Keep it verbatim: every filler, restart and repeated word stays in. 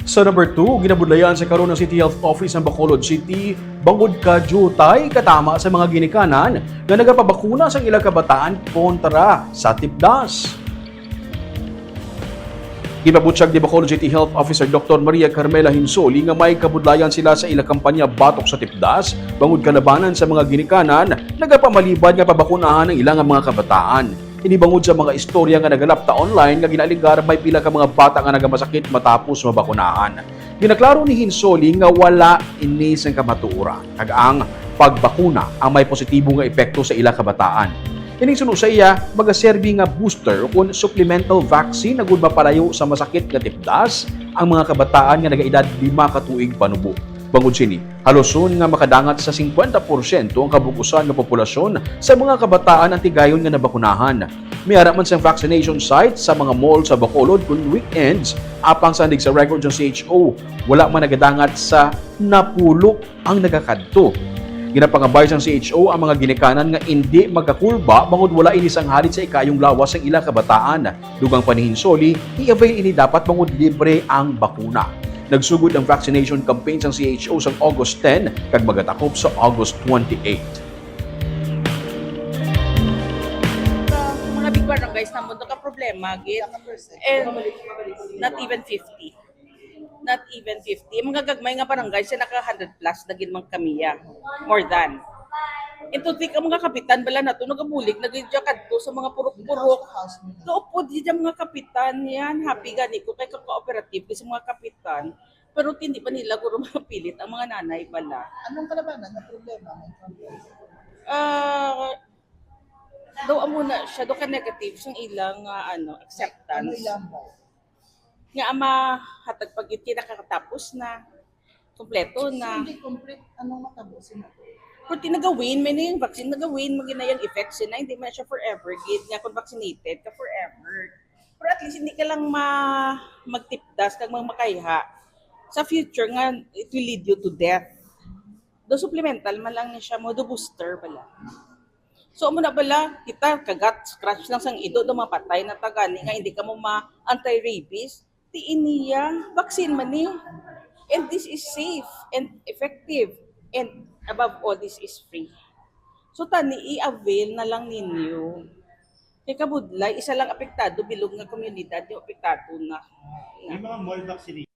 Sa number two, ginabudlayan sa karon ang City Health Office sa Bacolod City bangod ka diutay katama sa mga ginikanan nga nagapabakuna sang ilang kabataan kontra sa tipdas. Gipabutyag ni Bacolod City Health Officer Doktor Maria Carmela Hinsoli nga may kabudlayan sila sa ilang kampanya batok sa tipdas bangod kalabanan sa mga ginikanan nagapamalibad nga pabakunahan ang ilang mga kabataan. Ini bangod sa mga istorya nga nagalapta online nga ginaaligar may pila ka mga bata nga nagamasakit matapos mabakunahan. Ginaklaro ni Hinsoli nga wala ini sang kamatuoran, kag ang pagbakuna ang may positibo nga epekto sa ila kabataan. Ining suno sa iya, magaserbi nga booster ukon supplemental vaccine agud mapalayo sa masakit nga tipdas ang mga kabataan nga nagaedad lima ka tuig panubo. Bangod sini, haluson nga makadangat sa singkwenta porsyento ang kabug-usan nga populasyon sa mga kabataan ang tigayon nga nabakunahan. May ara man sang vaccination site sa mga mall sa Bacolod kon weekends, apang sandig sa record sang C H O, wala man nagadangat sa napulo ang nagakadto. Ginapangabay sang C H O ang mga ginikanan nga indi magakulba bangod wala ini sanghalit sa ikaayong lawas sang ila kabataan. Dugang pa ni Hinsoli, i-avail ini dapat bangod libre ang bakuna. Nagsugod ang vaccination campaign sang C H O sang August ten kag magatakop sa August twenty-eight. Sa mga big barangays namon, nagka-problema gid. And not even fifty. Not even fifty. Mga gagmay nga barangay, siya naka hundred plus na gid man kami, ya. More than. And to think, ang mga kapitan bala nato nagabulig na gid kadto sa mga purok-purok. Kaupod gid ang mga kapitan yan. Happy gani ko kay ka-cooperative gid sa mga kapitan. Pero hindi pa nila guro mapilit ang mga nanay bala. Anong kalabanan nga problema? May problem? Ah, daw amo na siya, daw ka negative sang ilang ah, ano, Ano acceptance. ilang ba? Nga ama, hatag pag yun nakakatapos na. Kompleto So, na. Hindi complete. Anong matabo sila? Pero ti nagawin, may na yung vaccine nagawin, magina yung effects na, hindi man siya forever gid nga kung vaccinated ka forever. Pero at least hindi ka lang ma magtipdas kag magmakayha sa future nga it will lead you to death. Do supplemental man lang ni siya mo, do booster bala. So amo na bala, kita kagat scratch lang sang ido do mapatay na tagani nga hindi ka mo ma anti-rabies. Ti iniya, vaccine man ni. And this is safe and effective. And above all, this is free. So tani, i-avail na lang ninyo. Kay kabudlay, isa lang apektado, bilog nga komunidad yung apektado na. May mga mall vaccination.